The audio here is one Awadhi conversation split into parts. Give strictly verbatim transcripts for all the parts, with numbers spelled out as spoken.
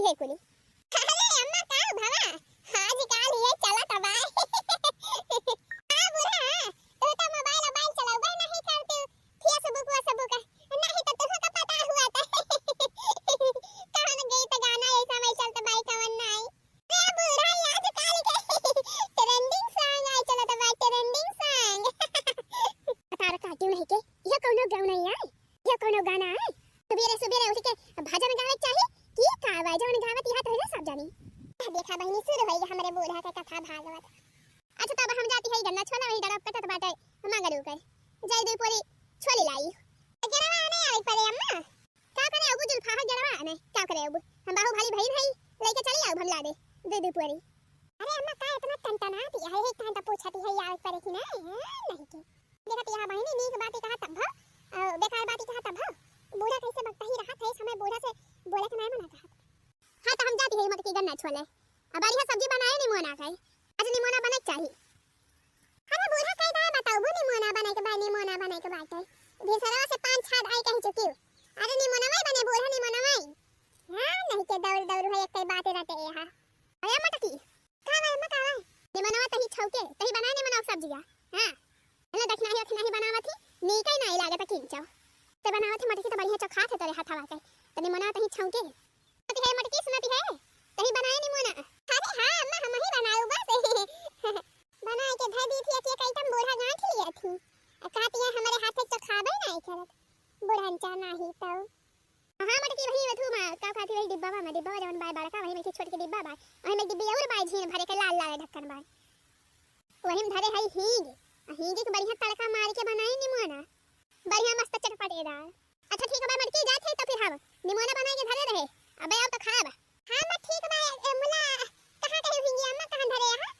हे कुली। अरे अम्मा, का भवा? आजकल ये चलत बा। हाँ बूढ़ा, तू तो मोबाइल, मोबाइल चलउबे नहीं करती, Facebook, Facebook। नहीं तो तुहका पता हुआ था। कौन गीत गाना ये समय चलत बा, कौन नहीं। अरे बूढ़ा, ये आजकल के trending song आए चलत बा, trending song। तार काटू नहीं के, ये कौनो गाँव नहीं आए। ये कौनो गाना है? सुबेरे सुबेरे उठ के भजन गावे के चाही कि का बा, जवन गावत यहाँ तोहरे सब जानी। आ देखा बहिनी, शुरू होई हमरे बूढ़ा के कथा भागवत। अच्छा, तब हम जाती है गन्ना छोला, वही डरब कटत बाटे मंगरू के। जाई दो पूरी छोली लाई। गेरवा आने आवे पड़े अम्मा। का करे अबू जुल्फा है गेरवा आने? का करे अबू? हम बाहुबली भई भाई लेके चली आऊ हम ला दे दे दे पूरी। अरे अम्मा, का इतना टनटनाती है, एक time तो पूछती है, आवे पड़े कि नहीं? हाँ, नहीं के। देखत यहाँ बहिनी, नीक बात कहा तब भा, अ, बेकार बात कहा तब भा। बूढ़ा कैसे बकता ही रहा था, इस समय बूढ़ा से बोले के नहीं मना कहा। हाँ, तो हम जाती है मटकी गन्ना छोले। अब बढ़िया सब्जी बनाए निमोना का, आज निमोना बने के चाही। अरे बूढ़ा कह दाए बताओ, वो निमोना बने के बा, निमोना बने के बाटे। भिनसरवा से पाँच छाद आई कहीं चुकी। अरे निमोना वही बने बूढ़ा, निमोना वही। हाँ, नहीं के दौड़ दौड़ है, एक बात रहते यहाँ। अरे मटकी, का बा अम्मा, का बा? निमोनवा तही छौके, तही बनाए निमोनवा सब्जिया। हाँ। अरे दखिनाही अखिनाही बनावत ही, नीके नाई लागत किंचो। ते बनावत ही मटकी त बढ़िया चोखा थे तोरे हथवा के। त निमोनवा तही छौके। सुनती है मटकी, सुनती है? तही बनाए निमोना। अरे हाँ अम्मा, हम ही बनाऊ बस। बनाए के धर दी थी, एक item बूढ़ा गांठ लिया थी। आ कहती है हमरे हाथ से चोखाबे नाई करत। बूढ़ा अंचा नाही तो। हाँ, मटकी वही में थू मा, का कहती वही डिब्बा बा, डिब्बा बा जवन बाय बड़का, वही में एक छोट के डिब्बा बा, वही में डिब्बी और बाय झीन भरे के लाल लाल ढक्कन बाय। वही में धरे है हींग, आ हींग के बढ़िया तड़का मार के बनाई निमोना, बढ़िया मस्त चटपटेदार। अच्छा ठीक बा मटकी, जात है तो फिर हम निमोना बनाए के धरे रहे, अबे आओ तो खाब। हाँ, मैं ठीक बा, ए, मुला, कहाँ कहे हींगी अम्मा, कहाँ धरे यहाँ?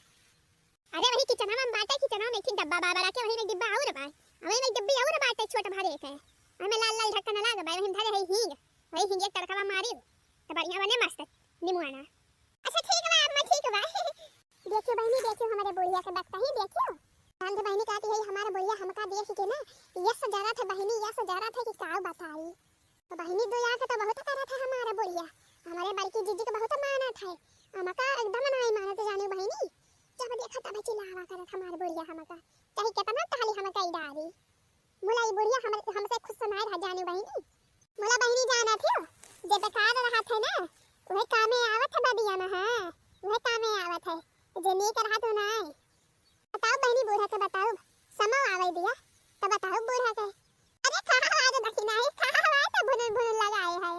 अरे वही किचनवा में बाटे, किचनवा में एक ठिन डब्बा बा बड़ा के, वही में डिब्बा और बा, वही में डिब्बी और बाटे छोट भरे के, वही में लाल लाल ढक्कन लाग बा, वही में धरे है हींग, वही हींग एक तड़कवा मारी त बढ़िया बने मस्त निमुआना। अच्छा ठीक बा अम्मा, ठीक बा। देखियो बहिनी, देखियो हमरे बुढ़िया के बकता ही, देखियो। समझ बहिनी कहती है हमारा बुढ़िया हमका देख के ना, यस जरा थे बहिनी, यस जरा थे कि का बताई। तो बहिनी दुलार के तो बहुत करत है हमारा बुढ़िया, हमारे बड़की जीजी के बहुत मानत है, हमका एकदम नहीं मानत जानी बहिनी, जब देखा तब चिल्लावा करत हमार बुढ़िया हमका, चाहे कितना टहली हमका ही डारी। मुला ई बुढ़िया हमरे, हमसे खुश नहीं रह जानी बहिनी। मुला बहिनी जानत हो, जे बेकार रहत है ना, वह कामे आवत है बदिया में, हाँ, वह कामे आवत है, जे नीक रहत हो ना। बताओ बहिनी, बूढ़ा के बताओ, समो आवे दिया, तो बताओ बूढ़ा के। अरे कहाँ आवाज दखिना है, कहाँ आवाज तो भुनुन भुनुन लगाए है।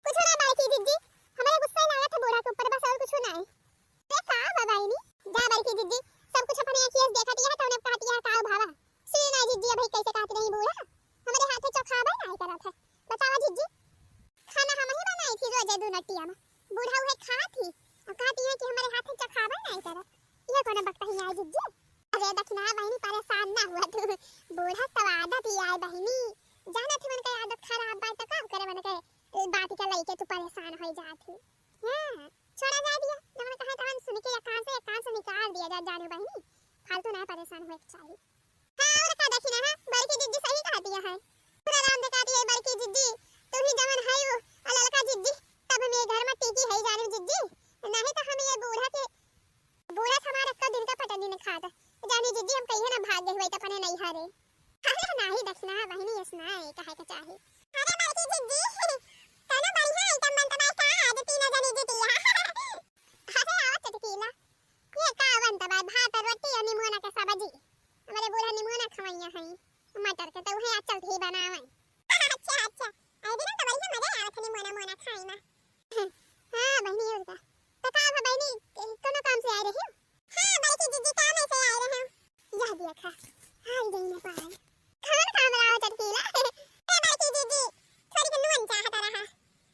कुछ ना बड़की जिज्जी, हमारे गुस्सा लागत है बूढ़ा के ऊपर, बस और कुछ ना है। अरे का बा बहिनी, जा बड़की जिज्जी, सब कुछ अपने आँखिए से देखत यह तौने कहत यह का भावा। सुने ना जिज्जी, अभी कैसे कहत रही बूढ़ा, हमारे हाथ से चोखाबे नहीं करत है। बतावा जिज्जी, खाना हम ही बनाई थी रोजे दू नटिया में, बूढ़ा उहे खात ही, और कहत ही कि हमारे हाथ से चोखाबे नहीं करत। यह कौन बकता ही आए जिज्जी? अरे दखिना बहिनी, परेशान ना हुआ तू, बूढ़ा तो आदत ही आए बहिनी, जाना थी मन के आदत खराब बात तो का करे मन के बात के लइके तू परेशान हो जात ही। हाँ, छोड़ा जाए दिया, जवन कहे तवन सुन के एक कान से एक कान से निकाल दिया जा, जाने बहिनी, फालतू ना परेशान होए के चाही। हाँ, और का देखी ना, हाँ, बड़की जिज्जी सही कहा दिया है। पूरा राम देखा दिया है बड़की जिज्जी, तू ही जवन है वो, आ ललका जिज्जी, तब हम ये घर में टिकी है जाने जिज्जी, नहीं तो हम ये बूढ़ा के, बूढ़ा हमारा का दिन का पटनी न खात, जाने जिज्जी हम कहिए ना भाग गए हुए तो अपने नहीं हारे। अरे नाही दखिना बहिनी, यस नाही कहे के चाही। अरे बड़की जिज्जी, कौनो बढ़िया item बनत बा का? आज तीनों जनी जुटी है। अरे आओ चटकीला, ये का बनत बा? भात, रोटी और निमोना के सब्जी। हमारे बूढ़ा निमोना खवैया हैं, मटर के, तो उहे आज चलत ही बनावे। अच्छा, अच्छा, आई दिन तो बढ़िया मजा आवत है निमोना मोना खाए में। हाँ बहिनी, और का? तो का हो बहिनी, कौनो काम से आए रही हो? हाँ बड़की जिज्जी, काम से आए रहे हो। यह देखा, आई गई नेपाल। कौन काम रहा हो चटकीला? ए बड़की जिज्जी, थोड़ी के नून चाहत रहा,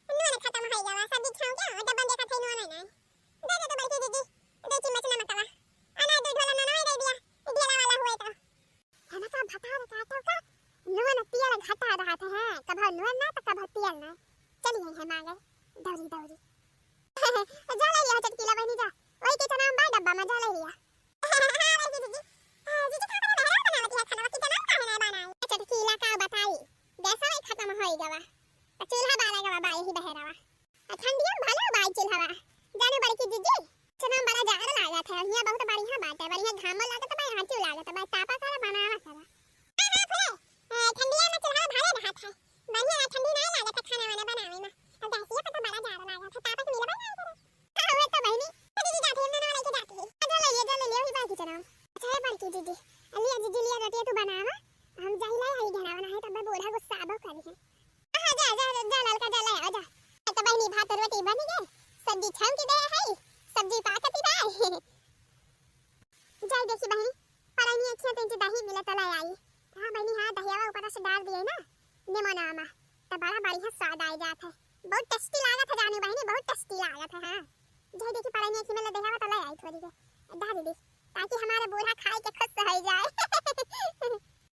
नून खत्म हो गया, सब्जी खाऊं क्या? डब्बा में देखा थे नून है नहीं। दे दे तो बड़की जिज्जी, दो चम्मच नमक का, अना दो ढोला नमक दे दिया, ढेला वाला हुए तो। है ना का भतार काटो का, नून तेल घटा रहा थे, हैं, कभो नून ना तो कभो तेल ना। चली गई है मांगे, दौरी दौरी। जा ले लिया चटकीला बहिनी जा, वही के चना बा डब्बा में जा ले लिया। हाँ, बड़की जिज्जी। आ, जिज्जी, का करे बहरवा बनावत है खाना, किचन में काहे ना बनाई? चटकीला का बताई, गैस में खत्म होई गवा, तो चूल्हा बाला गवा बा यही बहरवा। आ, ठंडिया में चूल्हवा। जाने बड़की जिज्जी, चना बड़ा जाड़ लागत है, हियाँ बहुत बढ़िया बात है, बढ़िया घामो लागत बा, हाथी लागत बा, तापा करा बनावा करा। हाँ, हाँ, फुले, ए, ठंडिया में चूल्हा भारे रहत है, बढ़िया ठंडी नहीं लागत है खाना वाना बनावे में, अब गैसिया पर तो बड़ा जाड़ लागत है, तापा के मिलबे नहीं करे। हाँ, हुए तो बहिनी, तो दीदी जाती है, ननवा लेके जाती है, जो ले लियो, जो ले लियो, वही बाकी चना। अच्छा है बड़की जिज्जी, लिया जिज्जी, लिया रोटी तू बनावा, हम जाई लाई आई घरा बनाए, तब बूढ़ा गुस्सा अब करी है। हाँ, जा, जा, जा, ललका, जा, ले आ, जा। तो बहिनी, भात रोटी बन गए, सब्जी छौंक दे है, सब्जी पाकती बा। जाई देखी बहिनी, परानी अखियाँ तनी दही मिले तो ले आई। हाँ बहिनी, हाँ, दहियावा ऊपर से डाल दिए ना, निमोना मा, तो बड़ा बढ़िया स्वाद आई जात है। बहुत tasty लागत है जानू बहिनी, बहुत tasty लागत है। हाँ, जाई देखी परानी अखी में ले दहियावा तो ले आई थोड़ी के, डाल दी, ताकि हमारे बूढ़ा खाए के खुश हो जाए।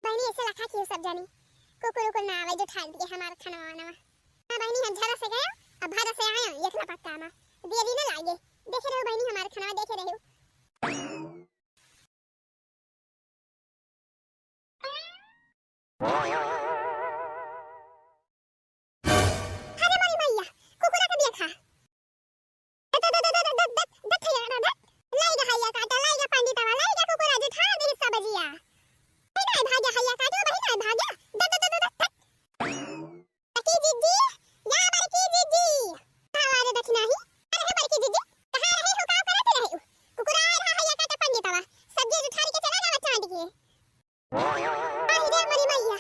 बहिनी, ऐसे लखा की सब जानी, कुकुर उकुर ना आवे जो ठार दिए हमार खाना वाना। हाँ बहिनी, हम झरा से गए, अब भरा से आए, ये इतना पक्का मा। देरी ना लागे। देखे रहो बहिनी, हमार खाना देखे रहो। अरे मोरी मैया, कुकुरा के देखा। दत, दत, दत, दत, दत, दत, दत, दत, दत, लाई गा हैया काटा, लाई गा पंडितवा, लाई गा कुकुरा जुठार दिही सब्जिया। बहिना भाग्या हैया काटो, बहिना भाग्या। दत, दत, दत, दत, दत। बड़की जिज्जी, या बड़की जिज्जी। आवा रे दखिनाही। अरे हे बड़की जिज्जी, कहाँ रहे हो, का करत रहे हो? कुकुरा आए रहा हैया काटा पंडितवा, सब्जी जुठार के चला जावा चांद के। आहि रे मोरी मैया,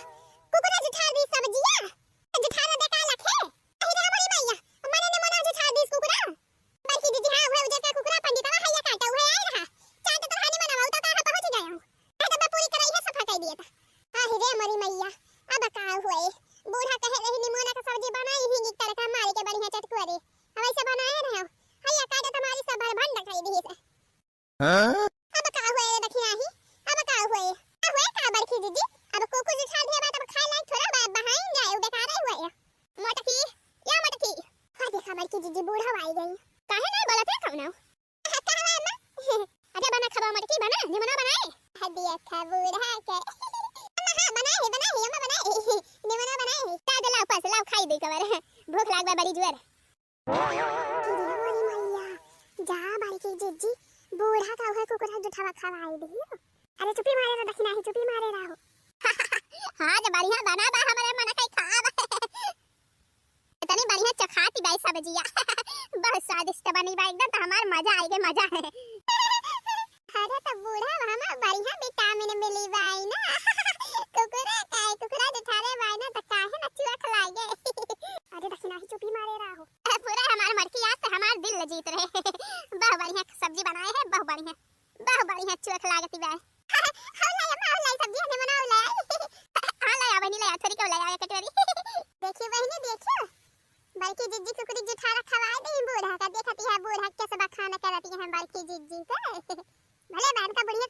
कुकुरा जुठार दी सब्जिया, जुठार दे का लखे। आहि रे मोरी मैया, मने ने मना जुठार दी कुकुरा। बड़की जिज्जी, हाँ, उहे उजर का कुकुरा पंडितवा हैया काटा, उहे आए रहा। चाट तो हानि मनावा, तो कहाँ पहुँच गया हूँ। है तो पूरी कराई है, सफा कर दिए था। आहि रे मोरी मैया, अब का हुए? बूढ़ा कहे रही निमोना का सब्जी बनाई ही, तड़का मारे के बढ़िया चटकुआ रे। अब ऐसे बनाए रहे हो। हैया काटा तुम्हारी सब भर भंड कर दी से। हाँ? अब का हुए रे दखिनाही? अब का हुए? का हुए का बड़की जिज्जी? अब कुकुर जुठार दिया बा, तब खाए लायक थोड़ा बा, बहाइन जाए, उ बेकार ही हुए। मोटकी, या मोटकी। हाँ देखा बड़की जिज्जी, बूढ़ा आई गई। काहे नहीं बोलत है कौनो? कहा बा अम्मा? अरे बना खाबा मोटकी, बना, निमोना बनाए। हाँ देखा बूढ़ा के। अम्मा हाँ बनाए है, बनाए है, अम्मा बनाए है। निमोना बनाए है। का दे लाओ पास, लाओ खाई दे कवर। भूख लाग बा बड़ी जोर। अरे मोरी मैया, जा बड़की जिज्जी, बूढ़ा का उहे कुकुरा जुठावा खवाई दियो। अरे चुपी मारे रहो, दखिनाही चुपी मारे रहो। हाँ, जो बढ़िया बना बा, हमरे मन के खाब। इतनी बढ़िया चखाती बाई सब्जिया। बहुत स्वादिष्ट बनी बा एकदम, तो हमार मजा आई गए, मजा है। अरे तो बूढ़ा, हमार बढ़िया vitamin मिली बाई ना। कुकुरा का, कुकुरा जुठारे बाई ना, तो काहे ना चुआ खिलाएंगे। अरे दखिनाही चुपी मारे रहो। पूरा हमार मटकी आज तो हमार दिल जीत रहे। बहुत बढ़िया सब्जी बनाए है, बहुत बढ़िया, बहुत बढ़िया चोख लागती बा। हाँ लाई अम्मा, हाँ लाई सब्जी, हमें बनाओ लाई। हाँ लाई, आवे नहीं लाई, थोड़ी क्यों लाई, आवे कटोरी। देखियो बहिनी, देखियो, बड़की जिज्जी कुकुरी जुठारा खवाए दे बूढ़ा का, देखती है बूढ़ा कैसे बखान करती है बड़की जिज्जी के। भले बहन का बुढ़िया